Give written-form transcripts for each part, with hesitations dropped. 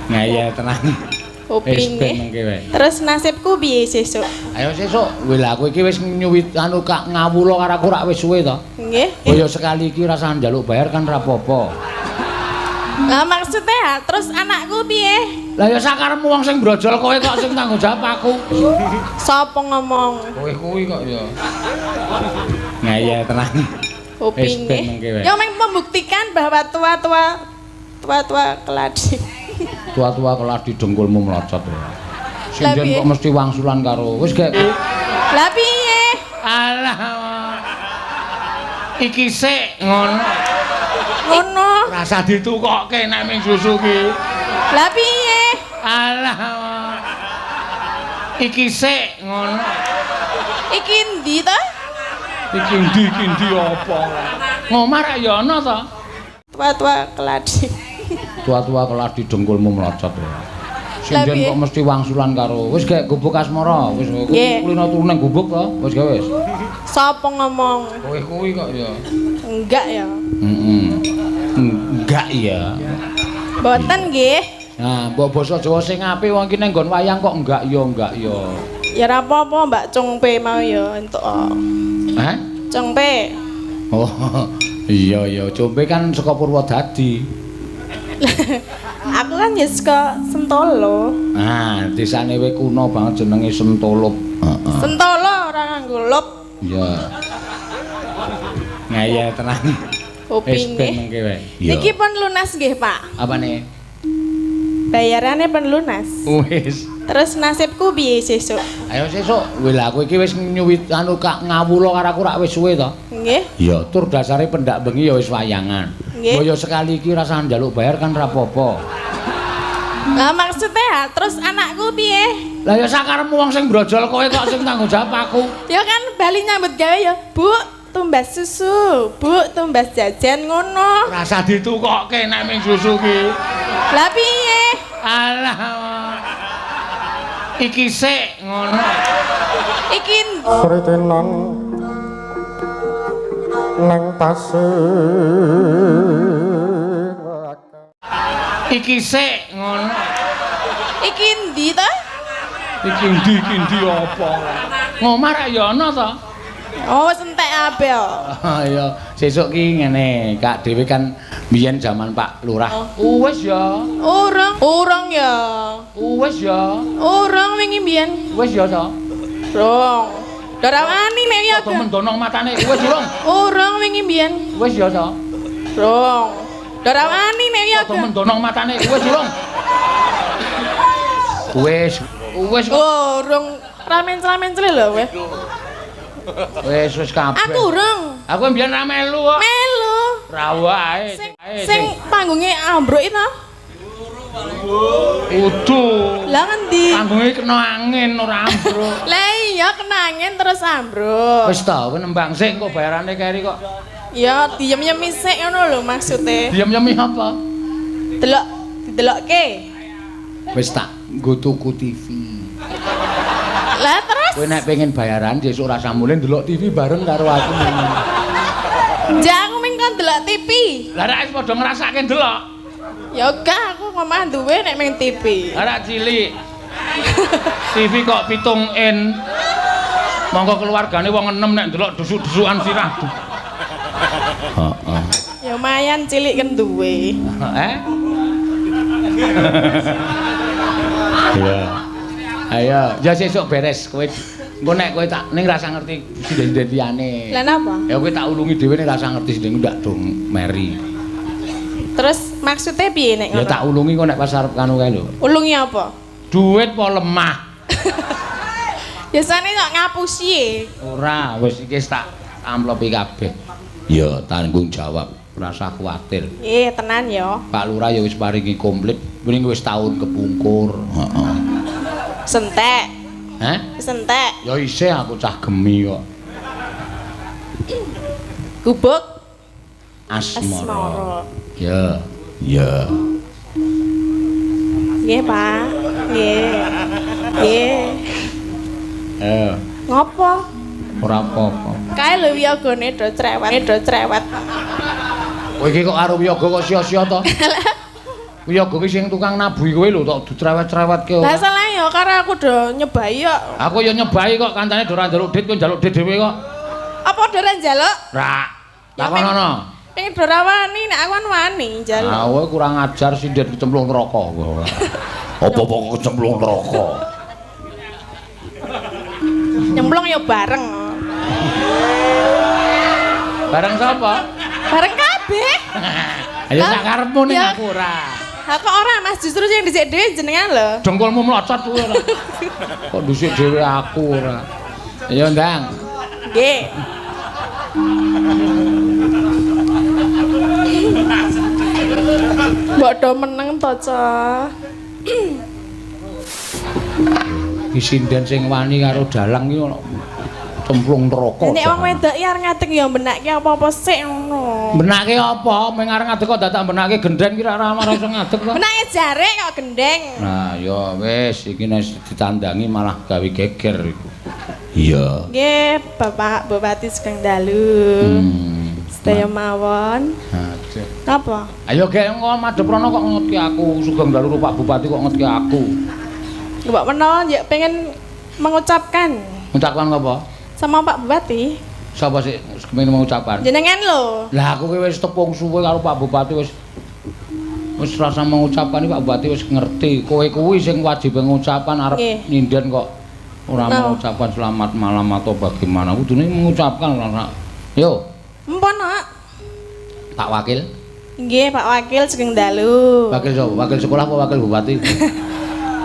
Ngeyel tenan. Wis Kupinge. ben mengke wae. Terus nasibku piye sesuk? Ayo sesuk. Wih lah kowe iki wis nyuwit anu kak ngawula karo aku rak wis suwe to. Nggih. Oh ya sekali iki rasah njaluk bayar kan ra apa-apa. Lah maksudnya ya, terus anakku piye? Lah ya sakarepmu wong sing brojol kowe kok sing tanggung jawab aku. Sapa ngomong? Kowe kuwi kok ya. Ngeyel tenan. Wis Kupinge. ben mengke wae. Ya meng membuktikan bahwa tua-tua keladi. Tua-tua keladi dengkulmu melocot ya. Lah Sinden piye? kok mesti wangsulan karo. Wis gek kuwi. Lah piye? Alah. Iki sik ngono. Ngono. Rasa ditukokke nek ming susu ki. Lah piye? Alah. Iki sik ngono. Iki endi to? Iki ndi iki ndi apa? Ngomah rak ya ana to. Tua-tua keladi. Tua-tua keladi dengkulmu melocot ya. Lah Sinden piye? kok mesti wangsulan karo. Wis gek gubuk asmara, wis Nggih. kulino turu nang gubuk to. Wis gek wis. Sapa ngomong? Kowe kuwi kok ya. Enggak ya. Heeh. Enggak ya. Mboten nggih. Nah, mbok basa Jawa sing apik wong iki nang nggon wayang kok enggak ya enggak ya. Ya ora apa-apa Mbak Cungpe mau ya entuk. Oh. Hah? Cungpe. Oh, iya iya, Combe kan saka Purwodadi. Aku kan ya saka Sentolo. Nah, desane we kuno banget jenenge Sentolo. Heeh. Sentolo ora nganggo lop. Iya. Ngeyel tenan. Wis Kupinge. ben mengke wae. Niki pun lunas nggih, Pak. Apane? Bayarane pun lunas. Wis. Terus nasibku piye sesuk? Ayo sesuk. Wih lah kowe iki wis nyuwit anu kak ngawula karo aku rak wis suwe to. Nggih. Iya, tur dasare pendak bengi ya wis wayangan. Nggih. Mbok ya sekali iki rasah njaluk bayar kan ra apa-apa. Lah maksudnya ya, terus anakku piye? Lah ya sakarepmu wong sing brojol kowe kok sing tanggung jawab aku. Ya kan bali nyambut gawe ya, Bu, tumbas susu, Bu, tumbas jajan ngono. Rasah ditukokke nek ming susu ki. Lah piye? Alah. Iki sik ngono. Iki Sritenan nang pasir. Iki sik ngono. Iki endi to? Iki ndi iki ndi apa? Ngomah rak ya ana to. Oh, wis entek kabeh. Oh iya, sesuk ki ngene, Kak dhewe kan biyen jaman Pak Lurah. Oh. Wis ya. Urung, urung ya. Wis ya. Urung wingi biyen. Wis ya to. Urung. Ora wani nek ya. Padha mendonong matane. Wis urung. Urung wingi biyen. Wis ya to. Urung. Ora wani nek ya. Padha mendonong matane. Wis urung. Wis, wis kok. Urung. Ramen-ramen lho kowe. Wis wis kabeh. Aku urung. Aku mbiyen ra melu kok. Melu. Ra wae. Sing sing panggunge ambruk itu. Udu. Lah ngendi? Panggunge kena angin ora ambruk. Lah iya kena angin terus ambruk. Wis ta, kowe nembang sik kok bayarane keri kok. Ya diem-yemi sik ngono lho maksude. Diem-yemi apa? Delok didelokke. Wis tak nggo tuku TV. Lah terus Kowe nek pengen bayaran sesuk ora samule ndelok TV bareng karo aku. Jak aku ming kon delok TV. Lah rak wis padha ngrasake ndelok. Ya gak aku ngomah duwe nek ming TV. Lah rak cilik. TV kok 7 in. Monggo keluargane wong enem nek ndelok dusuk-dusukan sirah. Heeh. Ya lumayan cilik kan duwe. Eh? Iya. Ayo, ya sesuk beres kowe. Engko nek kowe tak ning rasa ngerti sinden-sinden liyane. Lah napa? Ya kowe tak ulungi dhewe ning rasa ngerti sinden ndak dong meri. Terus maksudnya piye nek Ya ngono? tak ulungi kok nek pas arep kanu kae lho. Ulungi apa? Duit apa lemah? Biasane kok ngapusi e. Ora, wis iki wis tak amplopi kabeh. Ya tanggung jawab, rasa kuwatir. Nggih, tenan ya. Pak Lurah ya wis paringi komplit, mending wis tahun kepungkur. Heeh. Sentek, Hah? sentek. Ya isih aku cah gemi kok. Gubuk Asmara. Asmara. Ya, ya. Nggih, Pak. Nggih. Nggih. Eh, Ngopo? ora apa-apa. Kae lho wiyogane do cerewet, do cerewet. Kowe iki kok karo wiyaga kok sia-sia to? Wiyaga ki sing tukang nabuhi kowe lho tok dicerewet-cerewetke. Lah salah ya karo aku do nyebai kok. Aku ya nyebai kok kancane do ora njaluk dit kowe njaluk dit dhewe kok. Apa do ora njaluk? Ra. Takonono. Pengen do ora wani nek aku kan wani njaluk. Ah kowe kurang ajar sinden kecemplung neraka kowe. Apa-apa kok kecemplung neraka. Nyemplung ya bareng. Bareng sapa? Bareng kabeh. Ayo sak karepmu ning aku ora. Ha kok ora Mas, justru sing dhisik dhewe jenengan lho. Dengkulmu mlocot kuwi ora. Kok dhisik dhewe aku ora. Ayo ndang. Nggih. Mbok do meneng to, Cah. Ki sinden sing wani karo dalang ki cemplung neraka. Nek wong wedok iki arep ngadeg ya benake apa-apa sik ngono. Benake apa? Meng arep ngadeg kok dadak benake gendeng ki ora ora iso ngadeg kok. Benake jare kok gendeng. Nah, ya wis iki nek ditandangi malah gawe geger iku. Iya. Nggih, Bapak Bupati sugeng dalu. Sedaya mawon. Aduh. Napa? Ayo gek engko madhep rono kok ngetki aku, sugeng dalu Pak Bupati kok ngetki aku. Mbok menawa ya pengen mengucapkan. Mengucapkan apa? Sama Pak Bupati. Sapa sih kepengin mengucapkan? Jenengan lho. Lah aku ki wis tepung suwe karo Pak Bupati wis wis rasa mengucapkan iki Pak Bupati wis ngerti. Kowe kuwi sing wajib mengucapkan arep nyinden kok ora mengucapkan selamat malam atau bagaimana. Kudune mengucapkan ora. Yo. Empun, Pak. Pak Wakil. Nggih, Pak Wakil sugeng dalu. Wakil sapa? Wakil sekolah apa wakil bupati?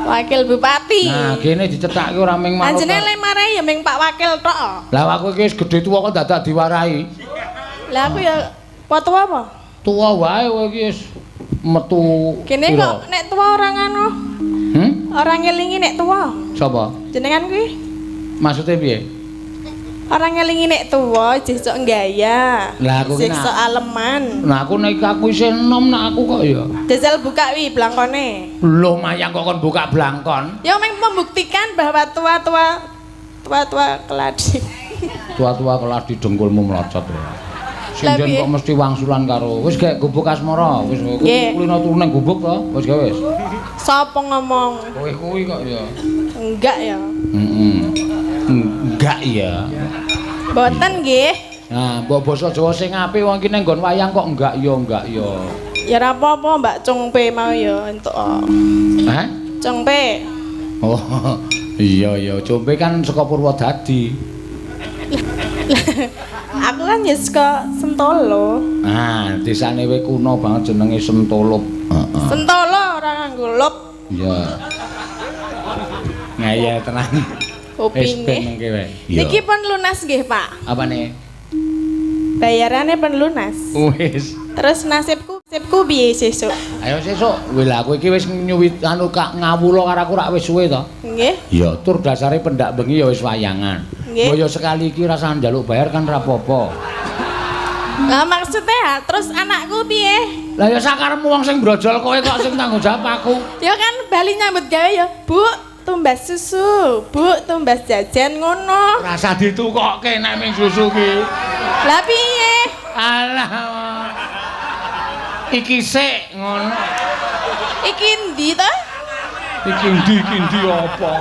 Wakil Bupati. Nah, kene dicethake ora ming manut. Anjene le marai ya ming Pak Wakil tok. Lah aku iki wis gedhe tuwa kok dadak diwarahi. Lah aku ya tuwa apa? Tuwa wae kowe iki wis metu. Kene kok nek tuwa ora ngono. Hmm? Ora ngelingi nek tuwa. Sapa? Jenengan kuwi. Maksude piye? Ora ngelingi nek tuwa jeh sok gaya. Lah aku ki sok aleman. Lah aku nek aku isih enom nek aku kok ya. Jajal buka wi blangkone. Lho mayang kok kon buka blangkon. Ya meng membuktikan bahwa tua-tua keladi. Tua-tua keladi dengkulmu mlocot ya. Sinden kok mesti wangsulan karo. Wis gek gubuk asmara, wis kulino turu nang gubuk to. Wis gek wis. Sapa ngomong? Kowe kuwi kok ya. Enggak ya. Heeh. Enggak ya. Mboten nggih. Nah, mbok basa Jawa sing apik wong iki nang nggon wayang kok enggak ya enggak ya. Ya ora apa-apa Mbak Cungpe mau ya entuk. Hah? Cungpe. Oh, iya iya, Cungpe kan saka Purwodadi. Aku kan ya saka Sentolo. Nah, desane we kuno banget jenenge Sentolo. Heeh. Sentolo ora nganggo lop. Iya. Ngeyel tenan. Kupinge. Niki pun lunas nggih, Pak. Apane? Bayarane pun lunas. Wis. Terus nasibku piye sesuk? Ayo sesuk. Wih lah aku iki wis nyuwit anu kak ngawula karo aku rak wis suwe to. Nggih. Ya tur dasare pendak bengi ya wis wayangan. Nggih. Ya sekali iki rasah njaluk bayar kan ra apa-apa. Lah maksudnya terus anakku piye? Lah ya sakarepmu wong sing brojol kowe kok sing tanggung jawab aku. Ya kan bali nyambut gawe ya, Bu. Tumbas susu, Bu, tumbas jajan ngono. Rasa ditukokke nek ming susu ki. Lah piye? Alah. Iki sik ngono. Iki endi to? Iki endi iki endi apa?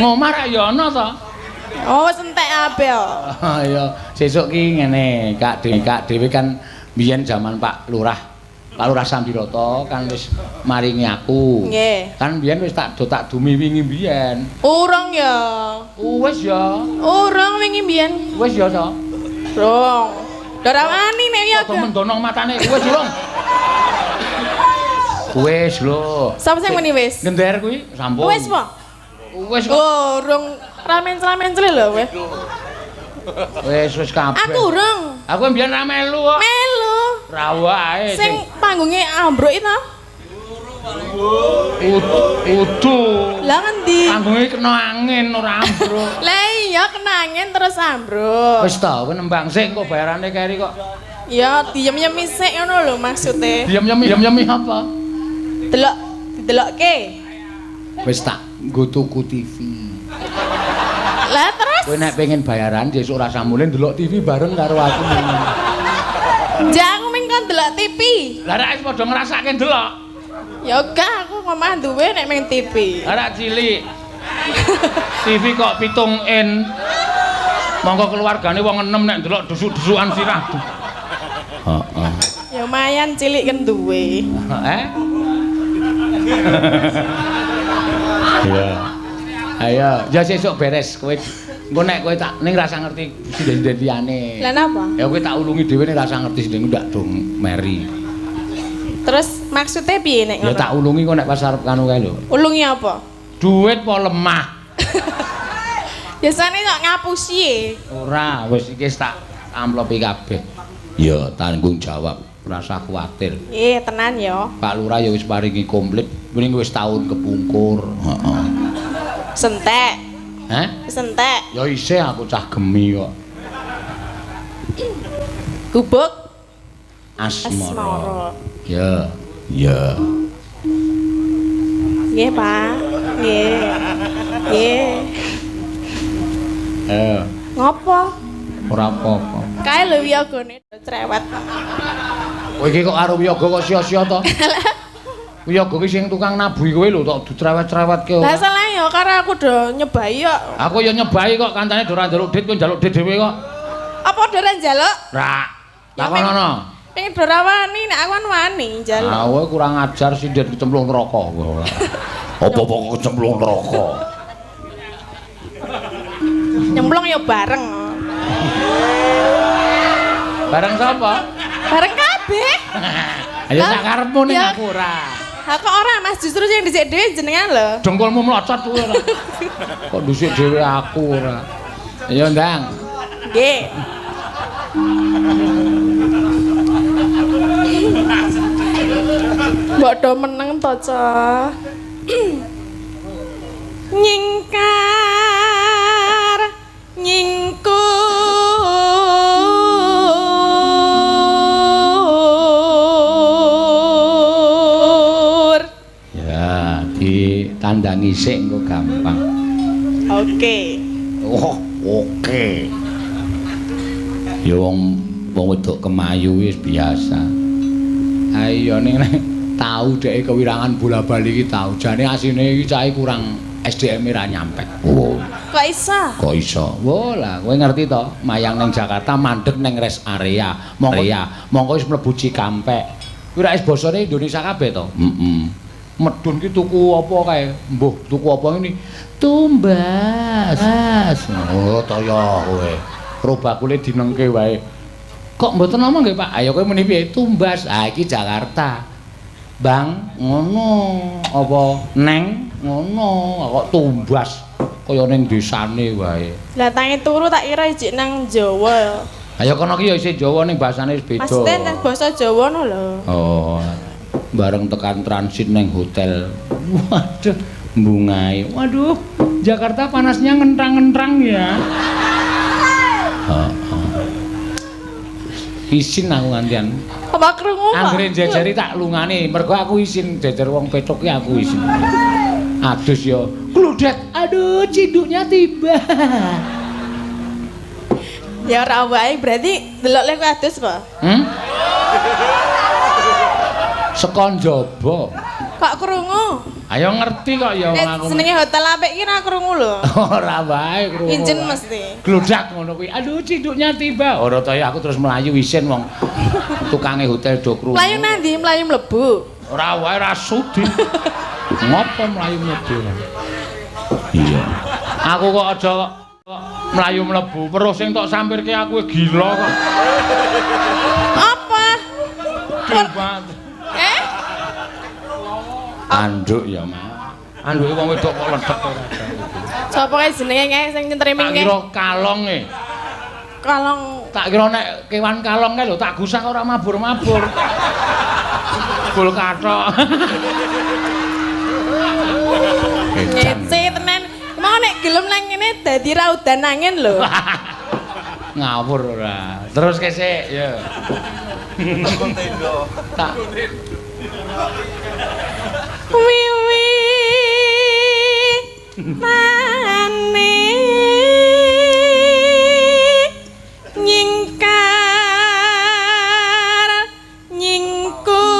Ngomah ra ya ana to? Oh, wis entek kabeh kok. Ya, sesuk ki ngene, Kak Dewi kan biyen jaman Pak Lurah. Pak Lurah Sambiroto kan wis maringi aku. Nggih. Kan biyen wis tak dumi wingi biyen. Urung ya. Wis ya. Urung wingi biyen. Wis ya to. Urung. Ora wani nek ya. Kok mendono matane wis urung. Wis lho. Sapa sing muni wis? Gender kuwi sampun. Wis po? Wis kok. Urung ramen-ramen lho kowe. Wis wis kabeh. Aku urung. Aku mbiyen ra melu kok. Melu. Ra wae sing panggunge ambruk itu. Udu. Lah ngendi? Panggunge kena angin ora ambruk. Lah iya kena angin terus ambruk. Wis ta, kowe nembang sik engko bayarane keri kok. Ya diem-yemi sik ngono lho maksude. Diem-yemi apa? Delok, didelokke. Wis tak nggo tuku TV. Lah terus? Kowe nek pengen bayaran sesuk ora mulih ndelok TV bareng karo aku. Ja aku ming kon delok TV. Lah nek wis padha ngrasake ndelok. Ya gak aku ngomah duwe nek meng TV. Ora cilik. TV kok 7 in. Monggo keluargane wong 6 nek ndelok dusuk-dusukan sirah. Heeh. Ya lumayan cilik kan duwe. Eh? Iya. Ayo, ya sesuk beres kowe. Engko nek kowe tak ning rasa ngerti sinden-sinden liyane. Lah napa? Ya kowe tak ulungi dhewe ning rasa ngerti sinden ndak dong meri. Terus maksudnya piye nek ngono? Ya tak ulungi kok nek pas arep kanu kae lho. Ulungi apa? Duit apa lemah? Biasane kok ngapusi e. Ora, wis iki tak amplopi kabeh. Ya tanggung jawab, rasa kuwatir. Nggih, tenan ya. Pak Lurah ya wis paringi komplit, mending wis tahun kepungkur. Heeh. Sentek. Hah? Sentek. Ya isih aku cah gemi kok. Gubuk Asmara. Ya, ya. Nggih, Pak. Nggih. Nggih. Ngopo? Ora apa-apa. Kae lho wiyogone cerewet. Kowe iki kok karo wiyaga kok sia-sia to? Wiyaga ki sing tukang nabuhi kowe lho tok dicerewet-cerewetke. Lah salah ya karo aku do nyebai kok. Aku ya nyebai kok kancane do ora njaluk dhit kowe njaluk dhit dhewe kok. Apa do ora njaluk? Ora. Takonono. Pengen do ora wani nek aku kan wani njaluk. Ah kowe kurang ajar sinden kecemplung neraka. Apa-apa kok kecemplung neraka. Nyemplung ya bareng. Bareng sapa? Bareng kabeh. Ayo sak karepmu ning aku ora. Ha kok ora Mas, justru sing dhisik dhewe jenengan lho. Dengkulmu mlocot kuwi ora. Kok dhisik dhewe aku ora. Ayo ndang. Nggih. Mbok do meneng to, Cah. Nyingkar nyingkur ya ditandangi sik engko gampang. Oke. Oh, oke. Ya wong wedok kemayu wis biasa. Ayo ning tau dhek kewirangan bola-bali iki tau. Jane asine iki cahe kurang SDM ra nyampe. Oh. Kok iso? Kok iso? Wo lah, kowe ngerti to, mayang ning Jakarta mandeg ning rest area. Mongko ya, mongko wis mlebu Cikampek. Kuwi ra wis basane Indonesia kabeh to? Heeh. Medun ki tuku apa kae? Mbuh, tuku apa ngene? Tumbas. Oh, toyo kowe. Robakule dinengke wae. Kok mboten ngomong nggih, Pak? Ayo kowe muni piye? Tumbas. Ah iki Jakarta. Bang, ngono. Apa neng ngono kok tumbas kaya ning desane wae. Lah tangi turu tak kira ijik nang Jawa. Ayo kono ki ya isih Jawa ning basane wis beda. Maksudnya nang basa Jawa no lho. Oh. Bareng tekan transit nang hotel. Waduh, bungae. Waduh, Jakarta panasnya ngentrang-ngentrang ya. Heeh. Isin aku ngantian. Apa krungu kok? Anggere jejeri tak lungane, mergo aku isin jejer wong petuk ki aku isin. Adus ya. Kludet. Aduh, cinduknya tiba. Ya ora wae, berarti delok lek adus apa? Hmm? Saka njaba. Kok krungu? Ayo ngerti kok ya wong aku. Senenge hotel apik ki ora krungu lho. Ora wae krungu. Injen mesti. Gludak ngono kuwi. Aduh, cinduknya tiba. Ora ta ya aku terus mlayu isin wong tukange hotel do krungu. Mlayu nang ndi? Mlayu mlebu. Ora wae ora sudi. Ngopo mlayu mlebu? Iya. Aku kok aja kok mlayu mlebu, weruh sing tok sampirke aku gila kok. Apa? Eh? Anduk ya, Mas. Anduke wong wedok kok ledek ora. Sapa kae jenenge kae sing nyetreming kae? Tak kira kalong e. Kalong. Tak kira nek kewan kalong kae lho tak gusah ora mabur-mabur. Bul kathok. Ngece tenan. Mau nek gelem nang ngene dadi ra udan angin lho. Ngawur ora. Terus kesik ya. Tak wiwi mane nyingkar nyingkur.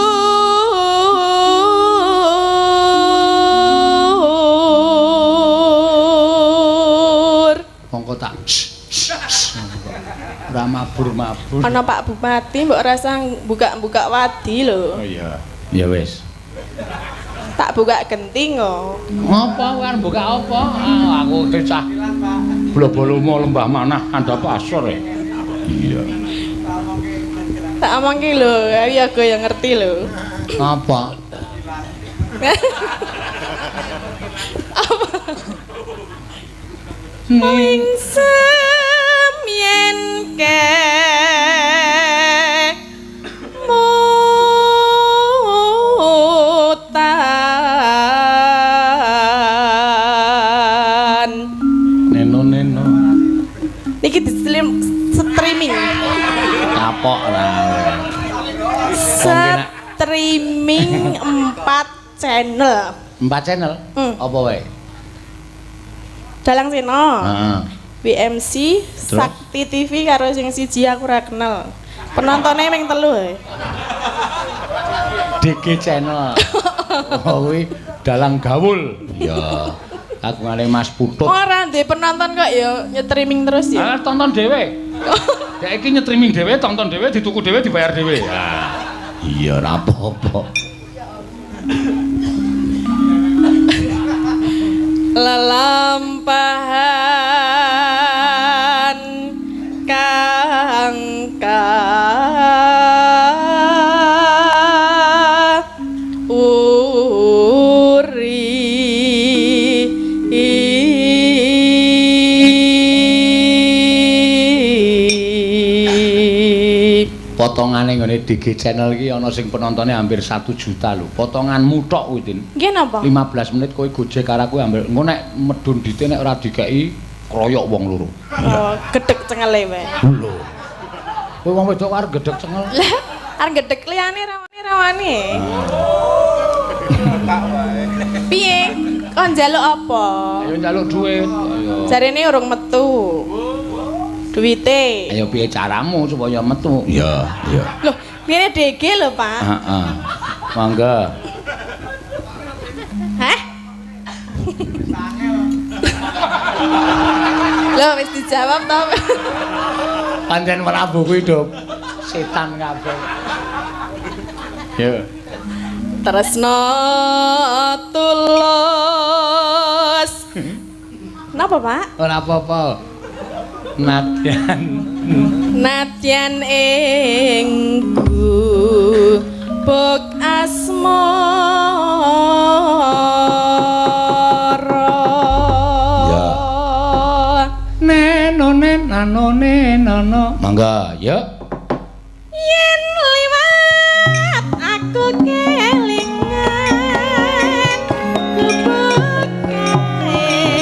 Ora mabur-mabur. Ana Pak Bupati mbok rasa buka-buka wadi lho. Oh iya. Ya wis. Tak buka genting kok. Ngopo kowe arep buka apa? Ah, aku cah. Blobolomo lembah manah andhap asor e. Iya. Tak omongke lho, ya aku yang ngerti lho. Apa? Apa? Ning semyen ke mutan. Neno neno. Niki di streaming. Kapok lah. Streaming 4 channel. 4 channel? Apa wae? Dalang Seno. Heeh. WMC, terus? Sakti TV karo sing siji aku ora kenal. Penontonnya mung 3 ae. DG channel. Oh kuwi Dalang Gawul. Iya. Kagungane Mas Putut. Ora ndek penonton kok ya nyetriming terus ya. Ah, tonton dhewe. Dek iki nyetriming dhewe, tonton dhewe, dituku dhewe, dibayar dhewe. Ah. Iya, ora apa-apa. Lelampahan kang uri. Potongane nggone DG channel iki ana sing penontonnya hampir 1 juta lho. Potonganmu tok kuwi, Tin. Nggih napa? 15 menit kowe gojek karo aku hampir engko nek medun dite nek ora dikeki kroyok wong loro. Oh, gedhek cengele wae. Lho. Kowe wong wedok arep gedhek cengel. Lah, arep gedhek liyane rawani. Piye? Kon njaluk apa? Ayo njaluk duit. Ayo. Jarene urung metu. Duwite. Ayo piye caramu supaya metu? Iya, iya. Loh, ngene DG lho, Pak. Heeh. Mangga. Hah? Loh, wis dijawab to. Pancen Prabu kuwi do setan kabeh. Yo. Tresno tulus. Napa, Pak? Ora apa-apa. Nadyan nadyan ing gubuk asmara. Ya. Neno nen nano neno. Mangga, ya. Yen liwat aku kelingan gubuk kae.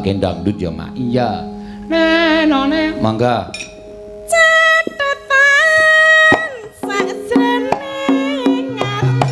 Nembangke dangdut ya, Mak. Iya. Nenone, mangga. Catetan sakjroning ati.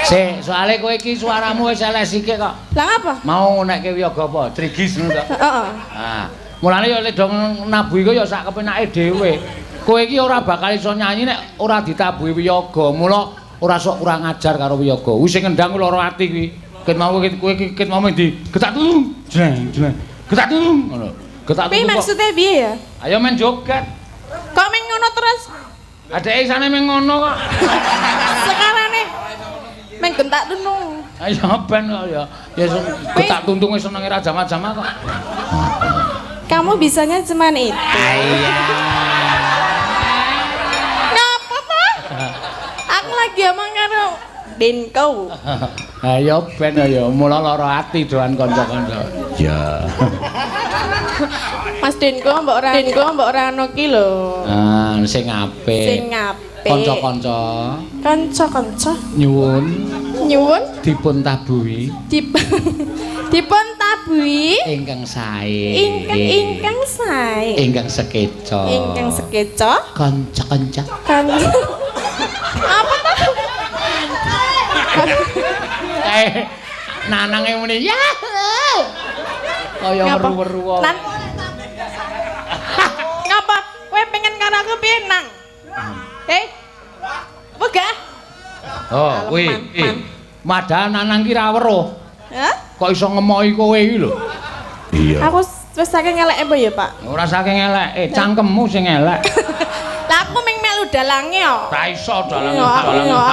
Sik, soalé kowe iki suaramu wis elek sithik kok. Lah ngapa? Mau nekke wiyaga apa? Trigis ngono to. Heeh. Ah, mulane ya lek do nabuhi ku ya sak kepenake dhewe. Kowe iki ora bakal iso nyanyi nek ora ditabuhi wiyaga. Mula ora sok kurang ajar karo wiyaga. Wis sing ngendang lara ati kuwi. Ket mau kowe iki ket mau ndi? Getak tulung. Jleng, jleng. Getak tulung ngono. Getak tulung. Piye maksude piye ya? Ayo men joget. Kok men ngono terus? Adeke isane men ngono kok. Sekarane men gentak tunung. Ayo ben kok ya. Ya getak tuntunge senenge ra jama-jama kok. Kamu bisanya cuman itu. Iya. Ngapa ta? Aku lagi omong karo Denko. Ayo ben ya mula lara ati doan kanca-kanca. Ya. Mas Denko mbok ora Denko mbok ora ono ki lho. Ah, sing apik. Sing apik. Kanca-kanca. Kanca-kanca. Nyuwun. Nyuwun dipun tabuhi. Dipun tabuhi ingkang sae. Ingkang sae. Ingkang sekeca. Ingkang sekeca. Kanca-kanca. Kanca. Apa ta? Nanange muni ya. Kaya weru-weru. Nan. Ngapa? Kowe pengen karo aku piye, Nang? Eh? Wegah. Oh, kuwi. Padahal Nanang ki ra weruh. Hah? Kok iso ngemoki kowe iki lho? Iya. Aku wis saking eleke apa ya, Pak? Ora saking eleke, cangkemmu sing elek. Lah aku mung melu dalange kok. Ra iso dalange.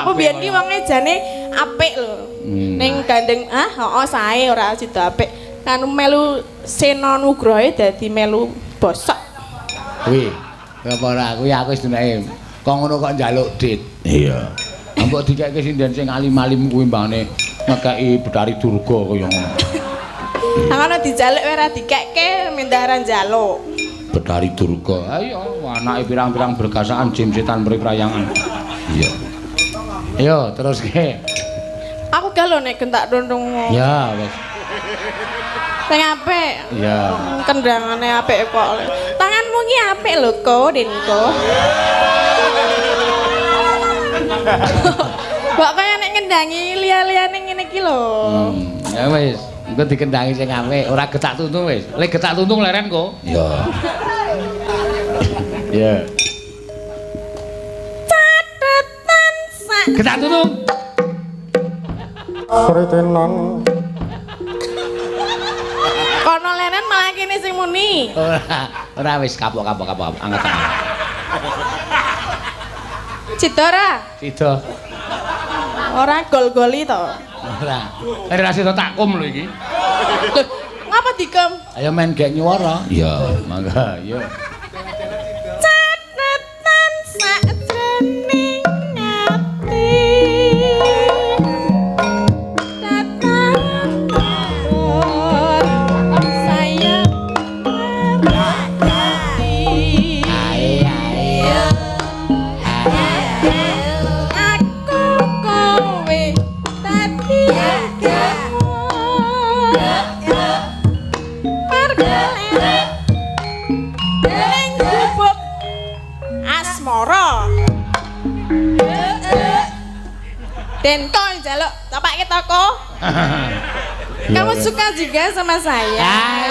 Aku biyen ki wonge jane apik lho. Ning gandeng ah heeh sae ora sida apik. Anu melu Sena Nugroho dadi melu bosok. Kuwi apa ora kuwi aku wis dunake. Kok ngono kok njaluk dit. Iya. Mbok dikeke sinden sing alim-alim kuwi mbane ngekeki Betari Durga kaya ngono. Ngono dijaluk ora dikekke mindah ora njaluk. Betari Durga. Ayo anake pirang-pirang bergasaan jim setan mri prayangan. Iya. Ayo teruske. Aku gak lho nek gentak tuntung. Ya wis. Sing apik. Iya. Kendangane apik kok. Tanganmu ki apik lho, Ko, Denko. Kok kaya nek ngendangi liya-liyane ngene iki lho. Ya wis, engko dikendangi sing apik, ora getak tuntung wis. Lek getak tuntung leren kok. Iya. Iya. Catetan sak getak tuntung. Sritenan. Kono leren malah kene sing muni. Ora, ora wis kapok-kapok kapok anget. Cida ora? Cida. Ora gol-goli to. Ora. Ora sida takum lho iki. Lho, ngapa dikum? Ayo men gek nyuwara. Iya, mangga, iya. Catetan sakjroning ati. Denko njaluk tapake toko. Kamu suka juga sama saya?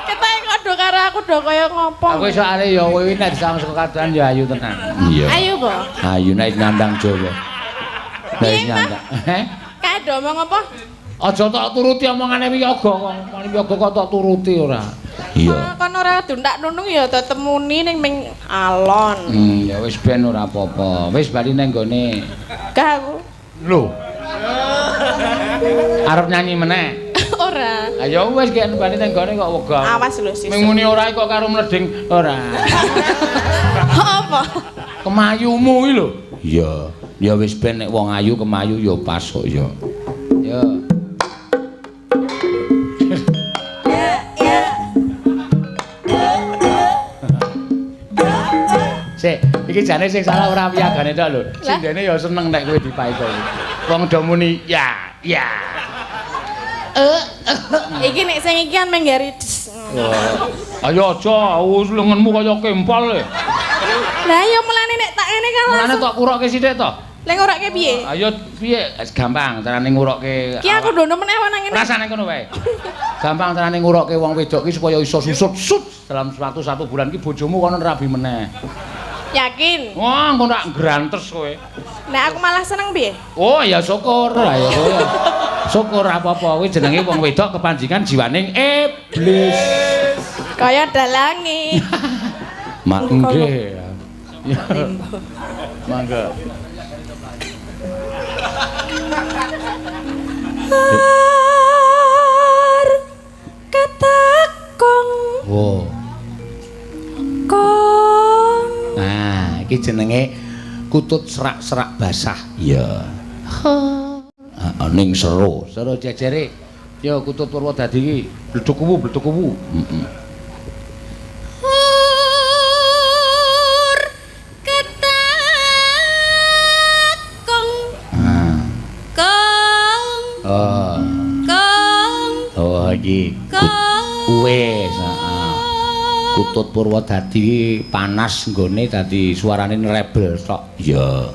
Kita kok do karo aku do kaya ngopo. Aku soalé ya kowe nek disawang saka kadohan ya ayu tenan. Iya. Ayu po? Ayu nek nyandang Jawa. Nek nyandang. Heh? Kae do omong apa? Aja tok turuti omongane wiyaga kok. Omongane wiyaga kok tok turuti ora. Iya. Kon ora duntak nunung ya tetemuni ning ming alon. Ya wis ben ora apa-apa. Wis bali nang gone. Gak aku. Lho. Arep nyanyi meneh? Ora. Ayo wis gek bali nang gone kok wegah. Awas lho sesuk. Ming muni ora kok karo mleding ora. Apa? Kemayumu iki lho. Iya. Ya wis ben nek wong ayu kemayu ya pas kok ya. Ya. Sik, iki jane sing salah ora piyagane tok lho. Sindene ya seneng nek kowe dipaito iki. Wong do muni ya, ya. Iki nek sing iki kan menggari. Ayo aja, lengenmu kaya kempal e. Lah ya mulane nek tak ngene kan langsung. Mulane tok kurokke sithik to. Lah ngurokke piye? Ayo piye? Gampang carane ngurokke. Ki aku ndono meneh nang ngene. Rasane ngono wae. Gampang carane ngurokke wong wedok ki supaya iso susut sut dalam waktu 1 bulan ki bojomu kono rabi meneh. Yakin? Wah, engko tak grantes kowe. Nek aku malah seneng piye? Oh, ya syukur. Ayo kowe. Syukur apa-apa kuwi jenenge wong wedok kepanjingan jiwaning iblis. Kaya dalange. Mak nggih. Mangga. Ketekong. Wo. Kong. Nah, iki jenenge kutut serak-serak basah. Iya. Heeh, ning seru. Seru jejere. Yo kutut Purwodadi iki bleduk kuwu, bleduk kuwu. Heeh. Ketekong. Ah. Kong. Oh. Kong. Oh, iki. Kong. Wis, heeh. Kutut Purwodadi panas nggone dadi suarane rebel tok. Iya.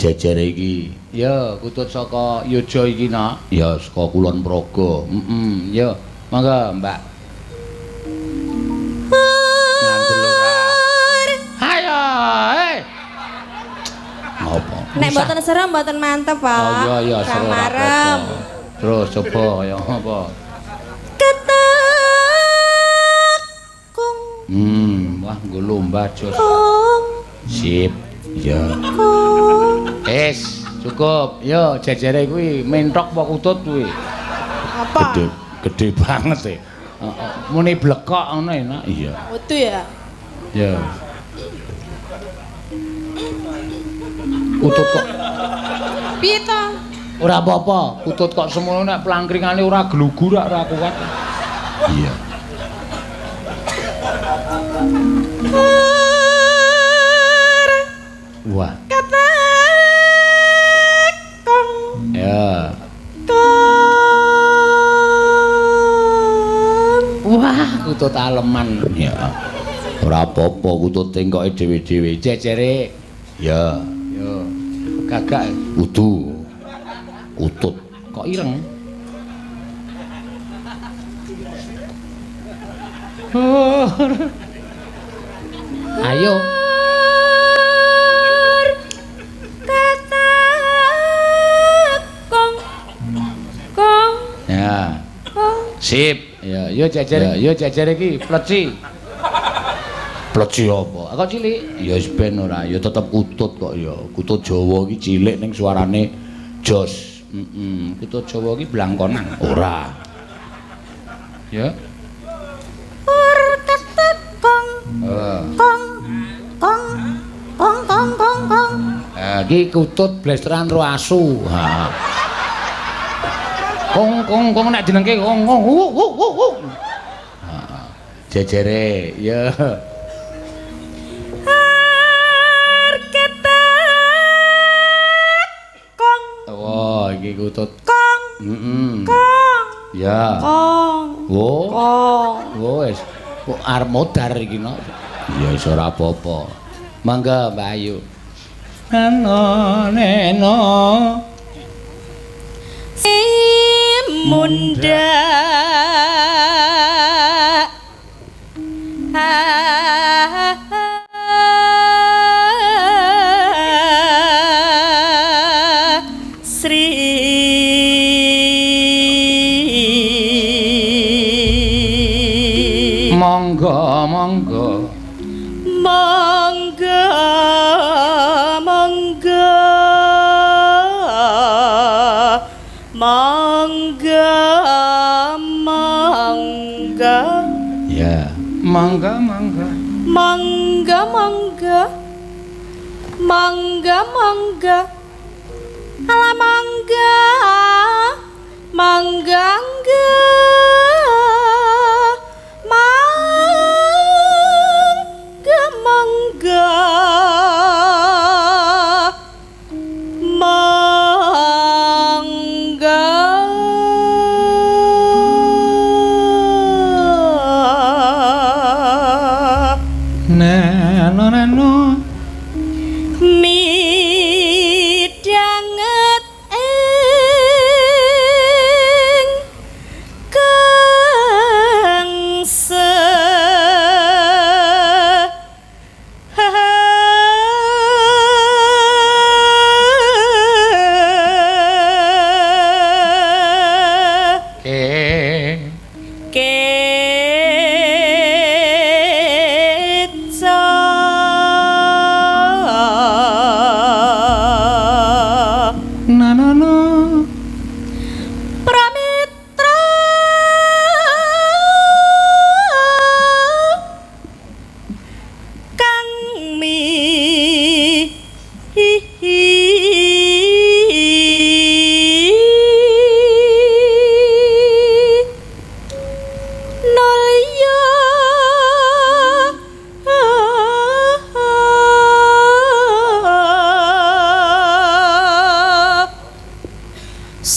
Jejere iki. Ya, kutut saka Yojo iki, Nak. Ya, saka Kulon Progo. Heeh, ya. Mangga, Mbak. Ngandel ora. Ayo, hei. Ngopo? Nek mboten serem mboten mantep, Pak. Oh iya iya, seru ora apa-apa. Terus coba ya apa? Ketekung. Wah nggo lomba jos. Sip. Iya. Es, cukup. Yo jejere kuwi mentok apa kutut kuwi? Apa? Gede, gede banget e. Heeh. Muni blekok ngono enak. Iya. Metu ya. Ya. Kutut kok. Piye to? Ora apa-apa, kutut kok semono nek plangkringane ora glugu rak ora kuat. Iya. Wah. Kong. Ya. Kong. Wah, kutut aleman. Ya. Ora apa-apa kutut tengkoke dhewe-dhewe. Jejere. Ya. Yo. Gagak udu. Kutut kok ireng. Ayo. Kong. Kong. Ya. Kong. Sip. Ya, yo jejer. Ya, yo jejer iki pleci. Pleci apa? Kok cilik? Ya wis ben ora, ya tetep kutut kok ya. Kutut Jawa iki cilik ning suarane jos. Heeh, kutut Jawa iki blangkonan. Ora. Ya. Ur ketek kong. Kong. Kong. Kong kong kong kong. Iki kutut blesteran ro asu. Ha. Kong kong kong nek dinengke kong kong. Ha. Jejere, ya. Iki kutut. Kong. Heeh. Kong. Ya. Kong. Wo. Kong. Wo wis. Kok arep modar iki no. Ya wis ora apa-apa. Mangga Mbak Ayu. Neno neno. Si munda. Monggo, monggo. Monggo, monggo. Monggo, monggo. Ya, monggo, monggo. Monggo, monggo. Monggo, monggo. Ala monggo. Monggo, monggo. Monggo, monggo. Neno neno midhanget ing kangse.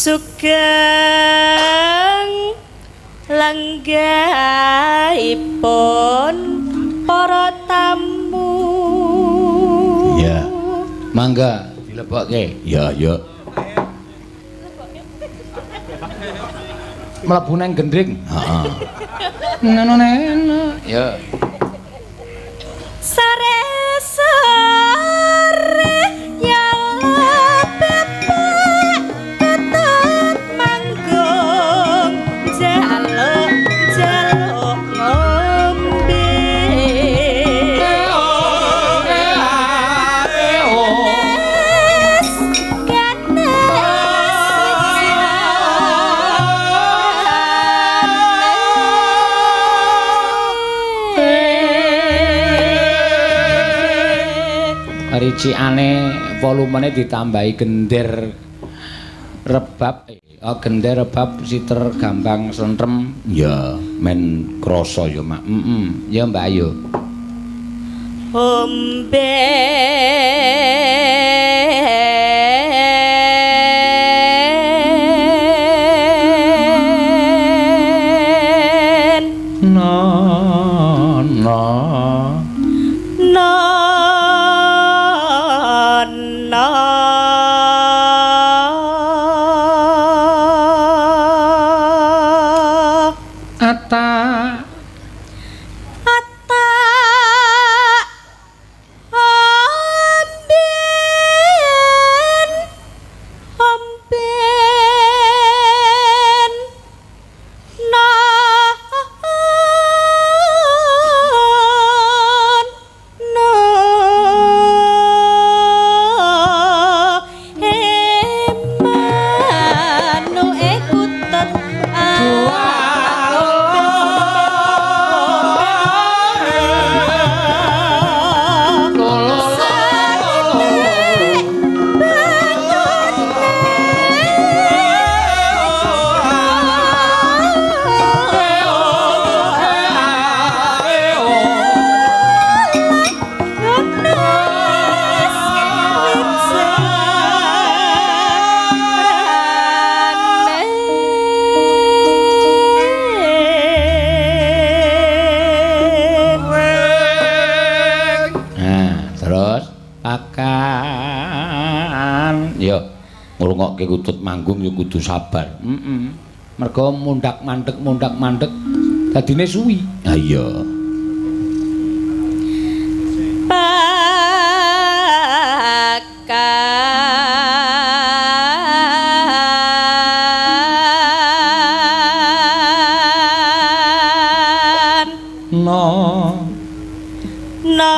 Sugeng lenggahipun para tamu. Ya. Mangga dilebokke. Ya, ya. Mlebu nang gendring. Heeh. Neno neno. Ya. Sare sare nyala bebek ketut manggung jaluk jaluk ngombe. Ricikane volumene ditambahi gender Rebab gendhe rebab siter gambang sentrem. Ya, men krasa ya, Mak. Heeh. Ya, Mbak Ayu. Ombe na na na na ata ata amben amben na na emanu ekutut Nah, terus pakan ya ngrungokke kutut manggung ya kudu sabar. Heeh. Mergo mundak-mandek dadine suwi. Ha iya. Pakan No. na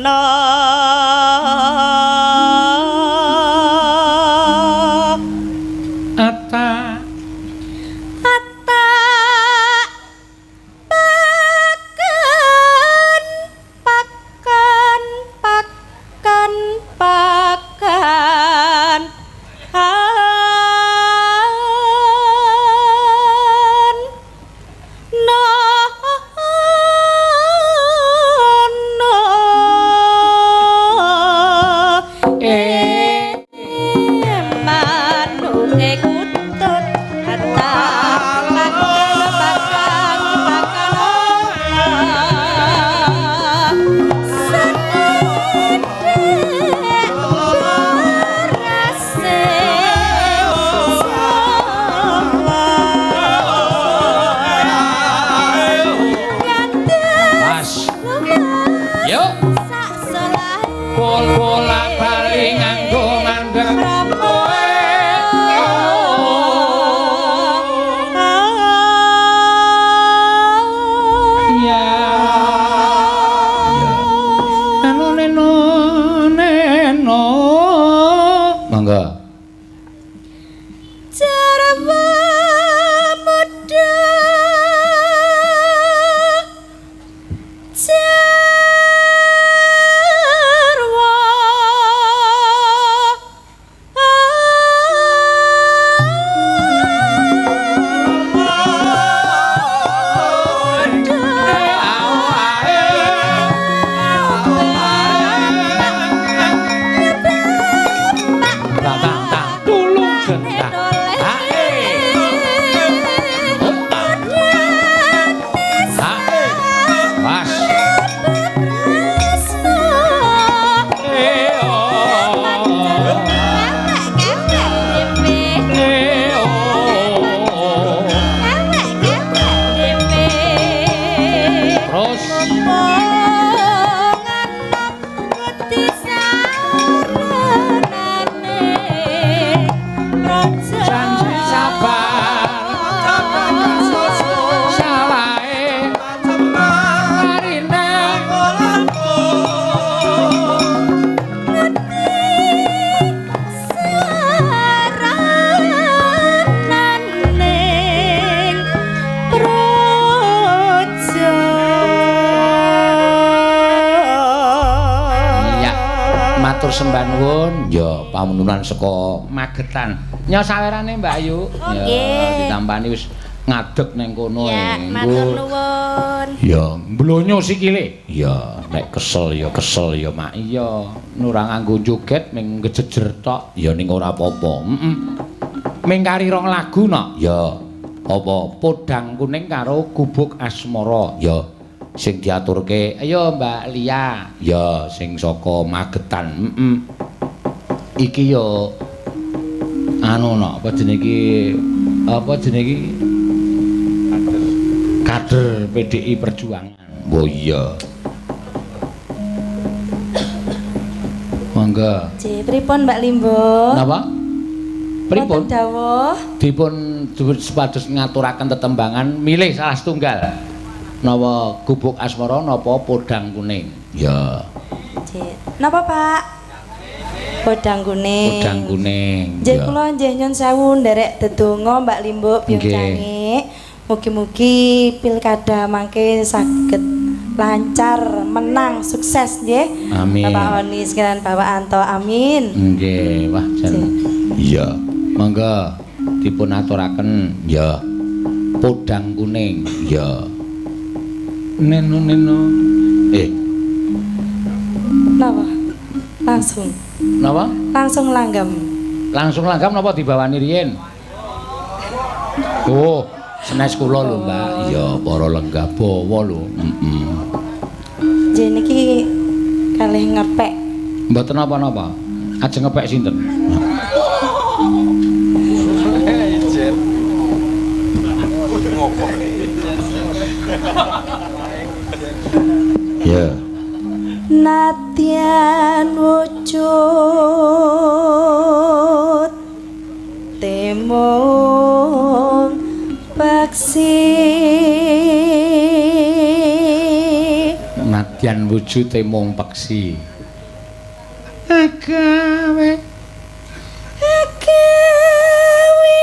na Ata ata pakan pakan pakan pakan an na na manuke kutut ata pakan pakan pakan senedek berase Mas. Yuk. Sak selae Bol-bola bali nganggo mandek. Ya. Neno neno neno. Mangga. Jarwa muda jarwa Tang tang tang tulung gendang. Hae. Hae. Mas. Eh oh. Eh oh. Terus janji sabar salahe marine Saraning projo. Matur sembah nuwun. Ya, pamununan saka Magetan. Nyo sawerane Mbak Ayu. Oh, nggih. Ditampani wis ngadeg ning kono. Ya, matur nuwun. Ya, mblonyo sikile. Ya, nek kesel ya Mak. Iya, ora nganggo joget ming gejejer tok. Ya ning ora apa-apa. Heeh. Ming kari rong lagu no. Ya. Apa Podang Kuning karo Gubuk Asmara. Ya. Sing diaturke, ayo Mbak Lia. Ya, sing saka Magetan. Heeh. Iki ya anu no, apa jenenge iki? Apa jenenge iki? Kader PDI Perjuangan. Oh iya. Monggo. Nggih, pripun Mbak Limbo? Napa? Pripun? Wonten dawuh. Dipun supados ngaturaken tetembangan milih salah setunggal. Napa Gubuk Asmara napa Podang Kuning? Ya. Nggih. Napa, Pak? Podang Kuning. Podang Kuning. Nggih, kula nggih nyun sewu nderek dedonga Mbak Limbo biyung cangik. Mugi-mugi pilkada mangke saged lancar, menang, sukses nggih. Amin. Bapak Oni sekalian Bapak Anto, amin. Nggih, wah jan. Iya. Monggo dipun aturaken ya. Podang Kuning, ya. Neno neno. Napa? Langsung. Napa? Langsung langgam. Langsung langgam napa dibawani riyin? Oh. Senes kula lho, Mbak. Iya, para lenggah bawa lho. Heeh. Nggih niki kalih ngepek. Mboten napa-napa. Ajeng ngepek sinten? Ya. Nadyan wujud temung peksi. Nadyan wujude mung peksi. Agawe agawe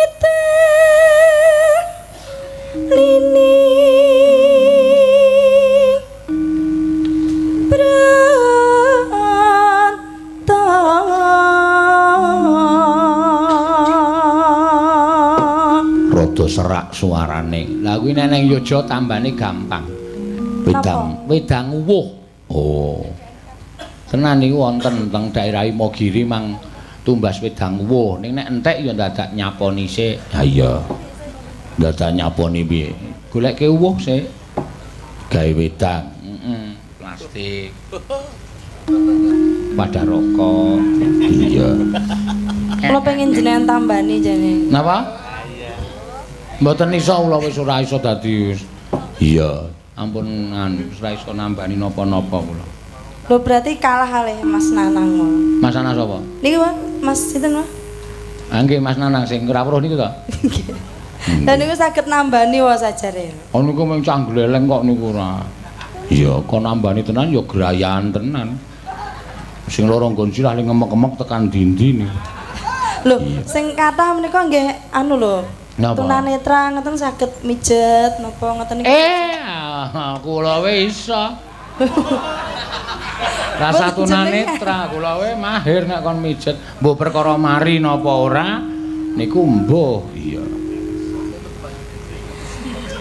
lini pranto. Rada serak suarane. Lah kuwi nek nang Yogya tambane gampang. Wedang, wedang uwuh. Oh. Tenan niku wonten teng daerah Imogiri mang tumbas wedang uwuh. Ning nek entek ya dadak nyaponi sik. Ha iya. Dadak nyaponi piye? Goleke uwuh sik. Gawe wedang. Heeh, plastik. Wadah rokok. Iya. Kula pengen jenengan tambani jane. Napa? Mboten iso kula wis ora iso dadi. Iya, ampun anu wis ora iso nambani napa-napa kula. Lho berarti kalah kalih Mas Nanang. Mas Nanang sapa? Niki Mas, Mas sinten, Mas? Ah nggih Mas Nanang sing ora weruh niku to. Nggih. Lah niku saged nambani wae sajare. Oh niku mung cah gleleng kok niku ora. Iya, kok nambani tenan ya grayan tenan. Sing loro nggon sirah le ngemek-emek tekan dindi niku. Lho, sing kathah menika nggih anu lho. Tunanetra ngoten saged mijet napa ngoten niku. Kula we iso. Rasa tunanetra kula we mahir nek kon mijet. Mbuh perkara mari napa ora niku mbuh. Iya.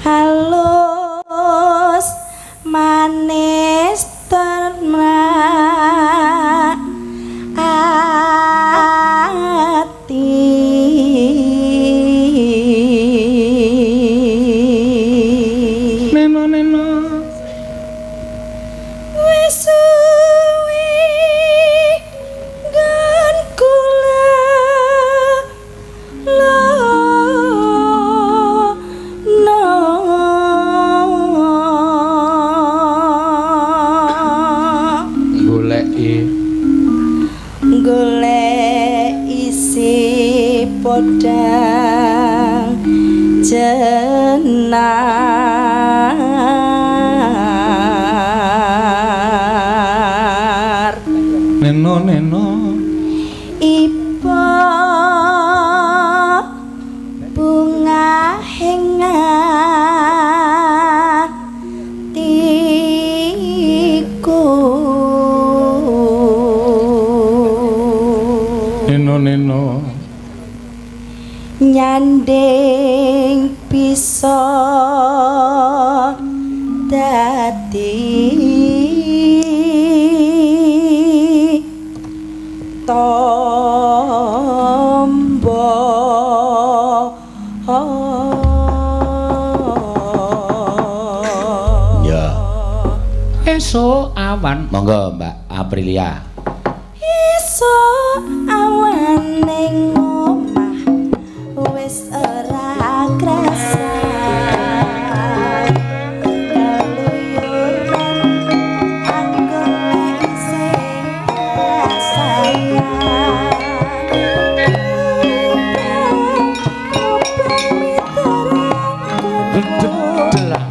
Halus manis ternak ati. Neno neno wis suwi nggon kula lono goleki golek isi podang jenar. Neno neno iba bunga hingatiku. Dadi tombo. Ya. Esuk awan, monggo Mbak Aprilia. Esuk awan ning omah wis ora krasa. Keluyuran anggone sing sayang. Delah.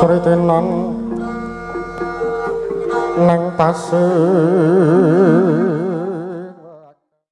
Kritenan nang pasir